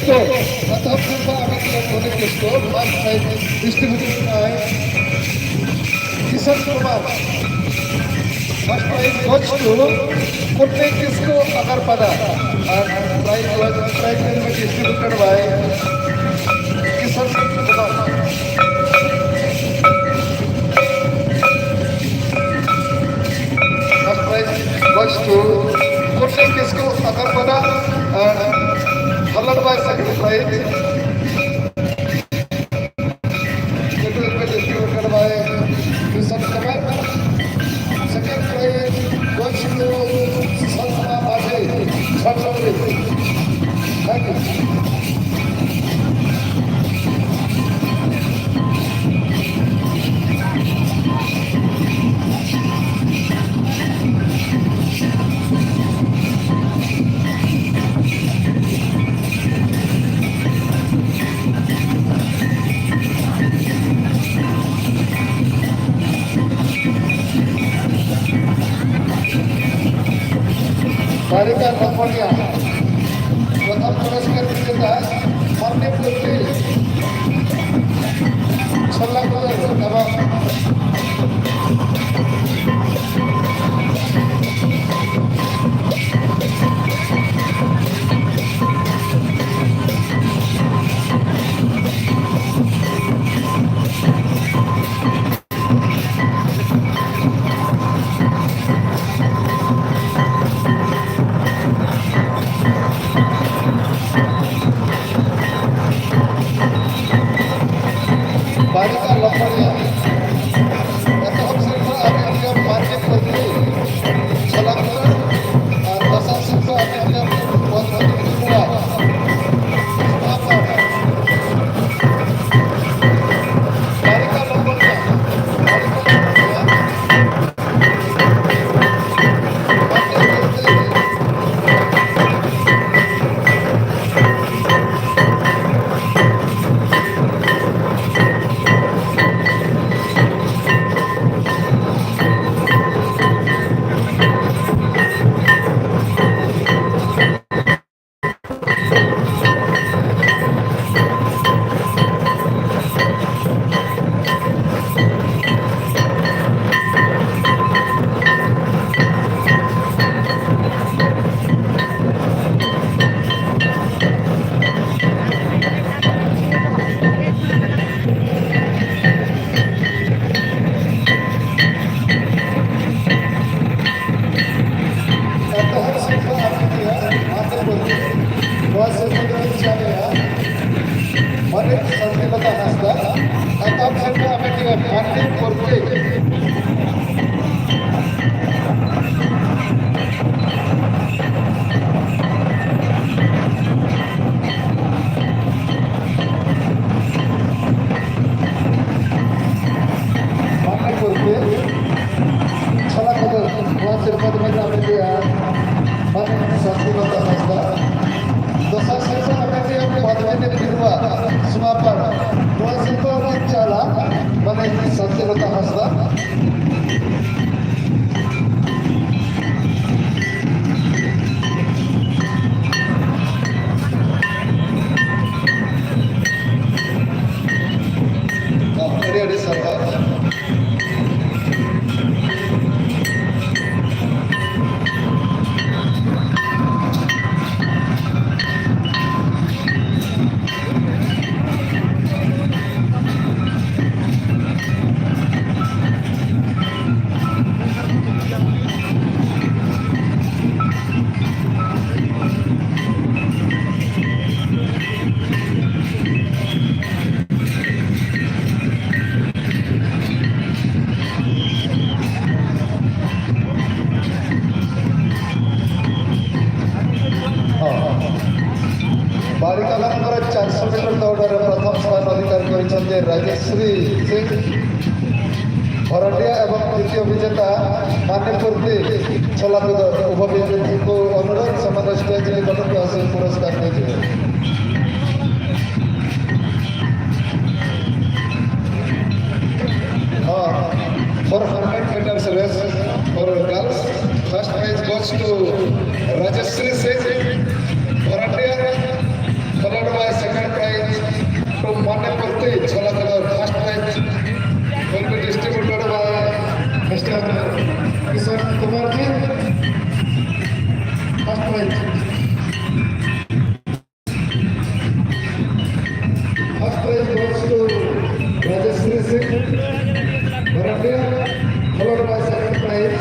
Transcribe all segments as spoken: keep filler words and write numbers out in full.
ᱛᱚ, ᱯᱨᱚᱛᱷᱚᱢ ᱥᱤᱨᱯᱟᱹ ᱟᱵᱤᱱ ᱠᱚ ᱠᱚᱞᱮᱡᱽ ᱠᱚ first prize distribution ᱠᱟᱱᱟᱭ ᱠᱤᱥᱚᱱ Kumar, first prize goes to ᱠᱩᱴᱱᱤ Kisku ᱟᱜᱟᱨᱯᱟᱫᱟ, R prize was prize will be distributed by Kishan Kumar. First prize goes to ᱠᱩᱴᱱᱤ Kisku ᱟᱜᱟᱨᱯᱟᱫᱟ, and followed by second prize. Second prize goes to Santana Bajaj, Chandrapuri. Thank you. ᱵᱟᱨᱤᱠᱟ ᱠᱚᱢᱯᱟᱱᱤᱭᱟ ᱯᱨᱚᱛᱷᱚᱢ ᱯᱩᱨᱚᱥᱠᱟᱨ ᱵᱤᱡᱮᱛᱟ ᱢᱟᱨᱱᱤ ᱯᱩᱛᱨᱤ ᱥᱚᱞᱞᱟ cooler ᱮᱵᱚᱝ ᱵᱟᱨᱤᱠᱟ ᱞᱚᱠᱷᱚᱱᱤᱭᱟ ᱮᱛᱚᱦᱚᱵ ᱥᱤᱨᱯᱟᱹ ᱟᱨ ᱮᱢ market ᱯᱟᱹᱛᱤ ᱥᱟᱞᱟᱢ ᱟᱨ ᱫᱚᱥᱟᱨ ᱥᱤᱨᱯᱟᱹ ᱟᱨ ᱮᱢ ᱯᱚᱫᱽ ᱢᱚᱱᱛᱨᱤ ᱠᱚᱣᱟᱜ ᱵᱟᱨᱤᱠᱟ ᱞᱚᱠᱷᱚᱱᱤᱭᱟ, ᱵᱟᱨᱤᱠᱟ ᱞᱚᱠᱷᱚᱱᱤᱭᱟ᱾ ᱥᱟᱨᱦᱟᱣ᱾ ବାଳିକାମାନଙ୍କର ଚାରିଶହ ମିଟର ଦୌଡ଼ରେ ପ୍ରଥମ ସ୍ଥାନ ଅଧିକାର କରିଛନ୍ତି ରାଜଶ୍ରୀ ସିଂ ଭରଟିଆ ଏବଂ ଦ୍ୱିତୀୟ ବିଜେତା ମାନ୍ୟପୂର୍ତ୍ତି ଛଲାକୁଦ। ଉଭୟ ବିଜେତାଙ୍କୁ ଅନୁରୋଧ, ସେମାନେ ଷ୍ଟେଜ୍ ନିକଟକୁ ଆସି ପୁରସ୍କାର ନେଇଯିବେ। For hundred meters race for girls, first prize goes to Rajashri Singh, Bharatia, followed by second prize to Mane Purti, Chholakadar. First prize will be distributed by Mister Kishan Kumar ji. First prize. First prize goes to Rajashri Singh, Bharatia, followed by second prize,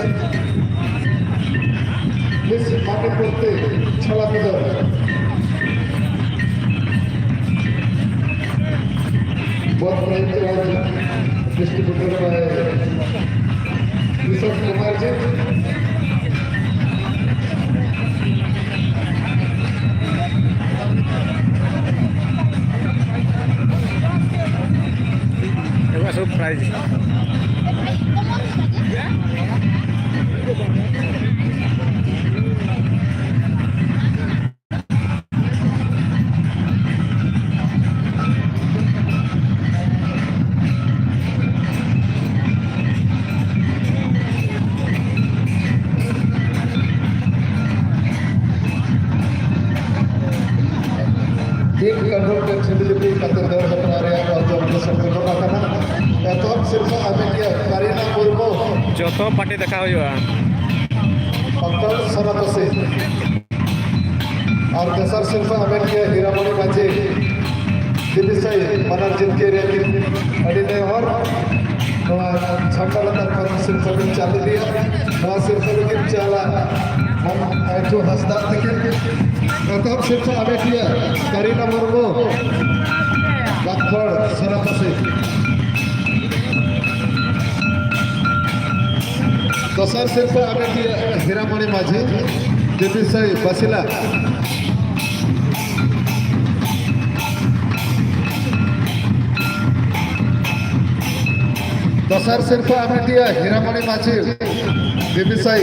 Miss Manipurti, Chholakadar. Both prize was distributed by Vishal Kumar ji. It was so prize. Team control tax delivery ᱠᱟᱛᱮ ᱫᱟᱹᱲ ᱦᱚᱴᱚ ᱨᱮᱭᱟᱜ ᱚᱨᱡᱚ ᱥᱮᱴᱮᱨ ᱟᱠᱟᱱᱟ᱾ ᱥᱤᱨᱯᱷᱟᱹ ᱟᱢᱮᱴᱤᱭᱟᱹ ᱠᱟᱨᱤᱱᱟ ᱢᱩᱨᱢᱩ, ᱡᱚᱛᱚ party ᱫᱮᱠᱷᱟ ᱦᱩᱭᱩᱜᱼᱟ᱾ ᱯᱟᱠᱛᱟᱞ ᱥᱚᱱᱟᱛᱚᱥᱤ᱾ ᱟᱨ ᱫᱚᱥᱟᱨ ᱥᱤᱨᱯᱷᱟᱹ ᱟᱢᱮᱴᱤᱭᱟᱹ ᱦᱤᱨᱟᱢᱚᱱᱤ ᱢᱟᱹᱡᱷᱤ, ᱫᱤᱵᱤᱥᱟᱭ ᱵᱟᱱᱟᱨ ᱡᱤᱛᱠᱟᱹᱨᱤᱭᱟᱹ ᱠᱤᱱ ᱟᱹᱰᱤ ᱱᱮᱦᱚᱨ ᱱᱚᱣᱟ ᱡᱷᱟᱱᱰᱟ ᱞᱟᱛᱟᱨ ᱠᱷᱚᱱ ᱥᱤᱨᱯᱷᱟᱹ ᱵᱤᱱ ᱪᱟᱞ ᱤᱫᱤᱭᱟ᱾ ᱱᱚᱣᱟ ᱥᱤᱨᱯᱷᱟᱹ ᱞᱟᱹᱜᱤᱫ ᱪᱟᱞᱟ ᱢᱚᱱ ᱟᱭᱪᱩ ᱦᱟᱸᱥᱫᱟ ᱛᱟᱹᱠᱤᱱ᱾ ᱮᱛᱚᱦᱚᱵ ᱥᱤᱨᱯᱷᱟᱹ ᱟᱢᱮᱴᱤᱭᱟᱹ ᱠᱟᱨᱤᱱᱟ ᱢᱩᱨᱢᱩ, ᱵᱟᱠᱷᱚᱲ ᱥᱚᱱᱟᱯᱟᱥᱤ᱾ ᱫᱚᱥᱟᱨ ᱥᱤᱨᱯᱷᱟᱹ ᱟᱢᱮᱴᱤᱭᱟᱹ ᱦᱤᱨᱟᱢᱚᱱᱤ ᱢᱟᱹᱡᱷᱤ, ᱫᱮᱵᱤᱥᱟᱹᱭ ᱵᱟᱥᱤᱞᱟ᱾ ᱫᱚᱥᱟᱨ ᱥᱤᱨᱯᱷᱟᱹ ᱟᱢᱮᱴᱤᱭᱟᱹ ᱦᱤᱨᱟᱢᱚᱱᱤ ᱢᱟᱹᱡᱷᱤ, ᱫᱮᱵᱤᱥᱟᱹᱭ᱾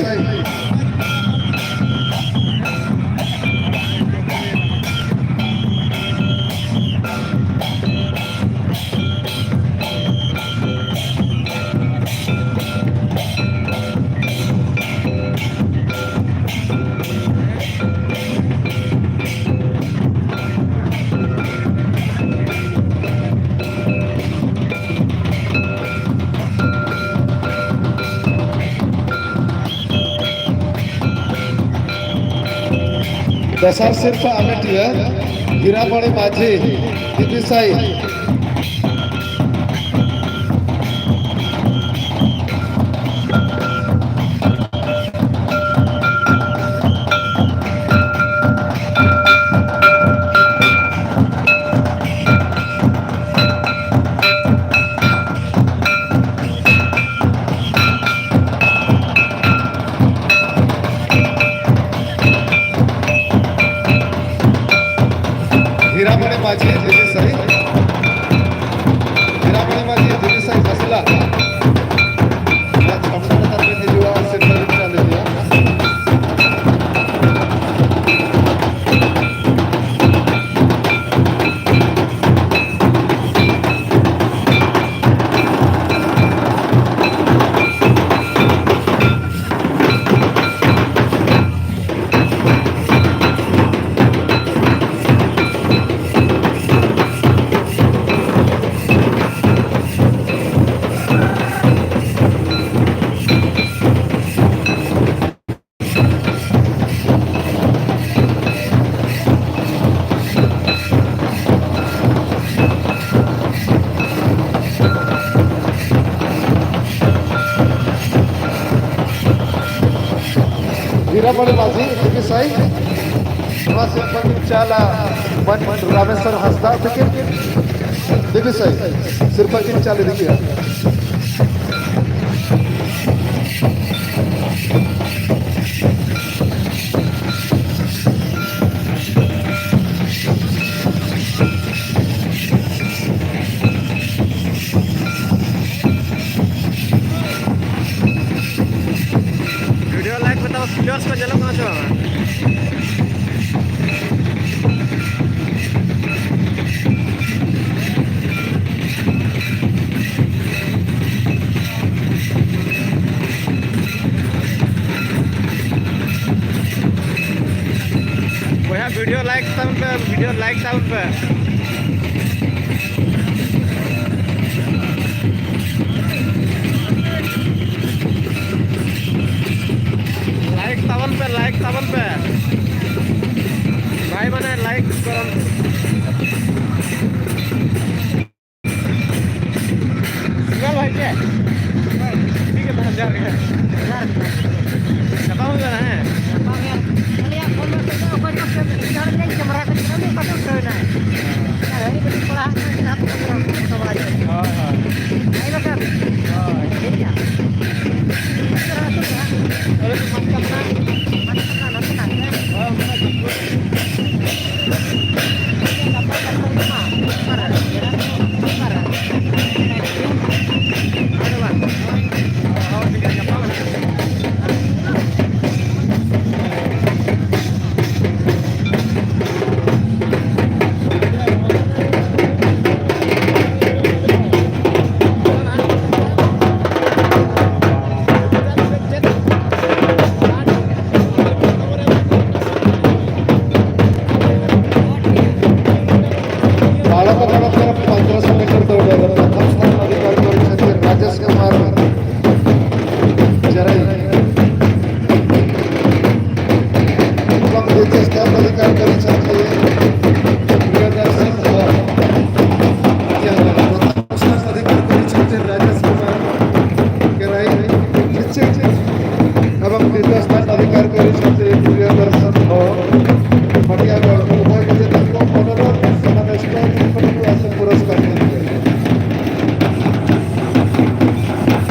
ᱫᱚᱥᱟᱨ ᱥᱤᱨᱯᱷᱟᱹ ᱟᱢᱮᱴᱤᱭᱟᱹ ᱦᱤᱨᱟᱢᱚᱬᱤ ᱢᱟᱹᱡᱷᱤ, ᱵᱤᱵᱤᱥᱟᱭ᱾ ᱦᱤᱨᱟᱢᱚᱬᱤ ᱢᱟᱹᱡᱷᱤ, ᱵᱤᱵᱤᱥᱟᱭ᱾ ᱢᱟᱹᱡᱷᱤ ᱫᱮᱵᱤ ᱥᱟᱹᱭ, ᱱᱚᱣᱟ ᱥᱤᱨᱯᱟᱹ ᱠᱤᱱ ᱪᱟᱞᱟ ᱢᱟᱹᱱ ᱨᱟᱢᱮᱥᱣᱚᱨ ᱦᱟᱸᱥᱫᱟ ᱛᱟᱹᱠᱤᱱ᱾ ᱫᱮᱵᱤ ᱥᱟᱹᱭ, ᱥᱤᱨᱯᱟᱹ ᱠᱤᱱ ᱪᱟᱞ ᱤᱫᱤ ᱠᱮᱜᱼᱟ᱾ ᱵᱷᱤᱰᱤᱭᱳ ᱞᱟᱭᱤᱠ ᱢᱮ, ᱛᱟᱢᱟ ᱯᱷᱤᱞᱳᱭᱟᱨᱥ ᱠᱚ ᱧᱮᱞᱚᱜ ᱠᱟᱱᱟ ᱥᱮ ᱵᱟᱝ? ᱵᱚᱭᱦᱟ, ᱵᱷᱤᱰᱤᱭᱳ ᱞᱟᱭᱤᱠ ᱛᱟᱵᱚᱱ ᱯᱮ, ᱵᱷᱤᱰᱤᱭᱳ ᱞᱟᱭᱤᱠ ᱛᱟᱵᱚᱱ ᱯᱮ᱾ ᱞᱟᱭᱤᱠ ᱛᱟᱵᱚᱱ ᱯᱮ, ᱞᱟᱭᱤᱠ ᱛᱟᱵᱚᱱ ᱯᱮ᱾ ᱵᱷᱟᱭ ᱢᱟᱱᱮ ᱞᱟᱭᱤᱠ ᱠᱚᱨᱚᱱ᱾ ᱥᱤᱝᱜᱟᱞ ᱵᱷᱟᱭ ᱪᱮ? ᱴᱷᱤᱠ ᱜᱮᱭᱟ, ᱛᱟᱦᱚᱞᱮ ᱡᱚᱦᱟᱨ ᱜᱮ᱾ ᱡᱚᱦᱟᱨ ᱜᱮ᱾ ᱜᱟᱯᱟ ᱦᱩᱭᱩᱜ ᱠᱟᱱᱟ, ᱦᱮᱸ? ᱜᱟᱯᱟ ᱜᱮ᱾ ᱟᱞᱮᱭᱟᱜ ᱯᱷᱳᱱ ᱢᱟ ᱛᱮᱫᱚ ᱚᱠᱚᱭ ᱪᱚ ᱠᱮᱢ-, ᱤᱧ ᱦᱚᱲ ᱞᱤᱧ ᱠᱮᱢᱮᱨᱟ ᱠᱚ ᱪᱮᱫᱟᱜ ᱞᱤᱧ ᱯᱟᱥᱮ ᱩᱴᱷᱟᱹᱣ ᱮᱱᱟ᱾ ᱟᱨ ᱦᱟᱹᱱᱤ ᱵᱟᱹᱴᱤ ᱠᱚᱲᱟ ᱦᱟᱸᱜ ᱠᱷᱟᱱ ᱦᱟᱸᱜ ᱯᱷᱳᱱ ᱠᱚ ᱵᱟᱲᱟᱭᱟ᱾ ᱦᱳᱭ, ᱦᱳᱭ᱾ ᱦᱮᱸ ᱵᱟᱠᱷᱟᱱ᱾ ᱦᱳᱭ᱾ ᱴᱷᱤᱠ ᱜᱮᱭᱟ᱾ ᱟᱞᱮ ᱫᱚ ᱢᱟᱱᱠᱟ ᱢᱮᱱᱟᱜᱼᱟ᱾ ᱢᱟᱱᱠᱟ ᱢᱮᱱᱟᱜᱼᱟ, ᱱᱚᱛᱮ ᱱᱟᱜ ᱜᱮ᱾ ᱦᱳᱭ, ᱚᱱᱠᱟ ᱜᱮ᱾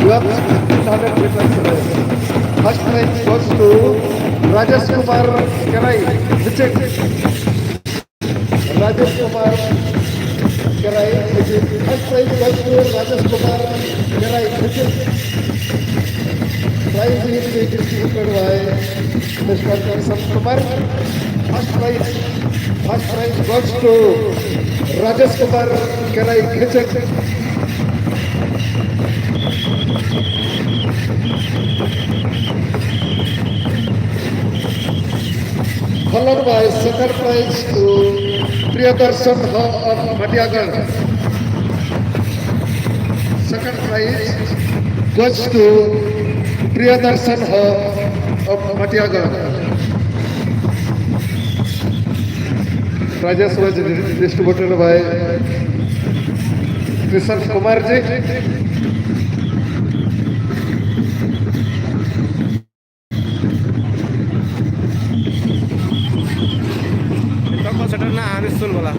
First prize goes to Rajesh Kumar Kerai, Vichik. Rajesh Kumar Kerai, Vichik. First prize goes to Rajesh Kumar Kerai, Vichik. Prize is being distributed by Mister Karsam Kumar. First prize, first prize goes to Rajesh Kumar Kerai, Vichik. Followed by second prize to Priyadarshan Ho of Matiagarh. Second prize goes to Priyadarshan Ho of Matiagarh. Prizes was distributed by Krishan Kumar ji. ᱱᱤᱛᱚᱜ ᱠᱚ ᱥᱮᱴᱮᱨ ᱮᱱᱟ ᱟᱢᱤᱥ ᱥᱩᱱ ᱵᱟᱞᱟ᱾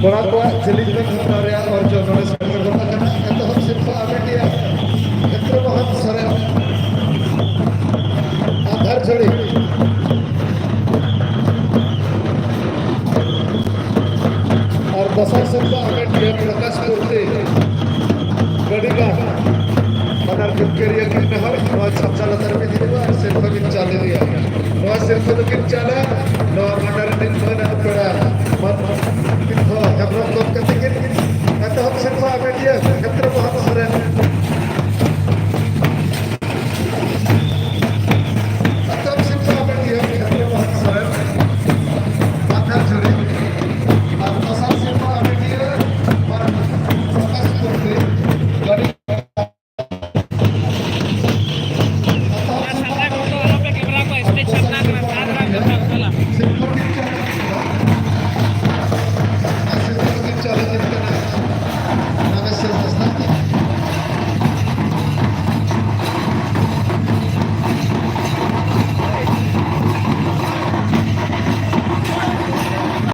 ᱠᱚᱲᱟ ᱠᱚᱣᱟᱜ ᱡᱤᱞᱤᱧ ᱫᱟᱹᱲ ᱦᱮᱯᱨᱟᱣ ᱨᱮᱭᱟᱜ ᱚᱨᱡᱚ ᱱᱚᱰᱮ ᱥᱮᱴᱮᱨ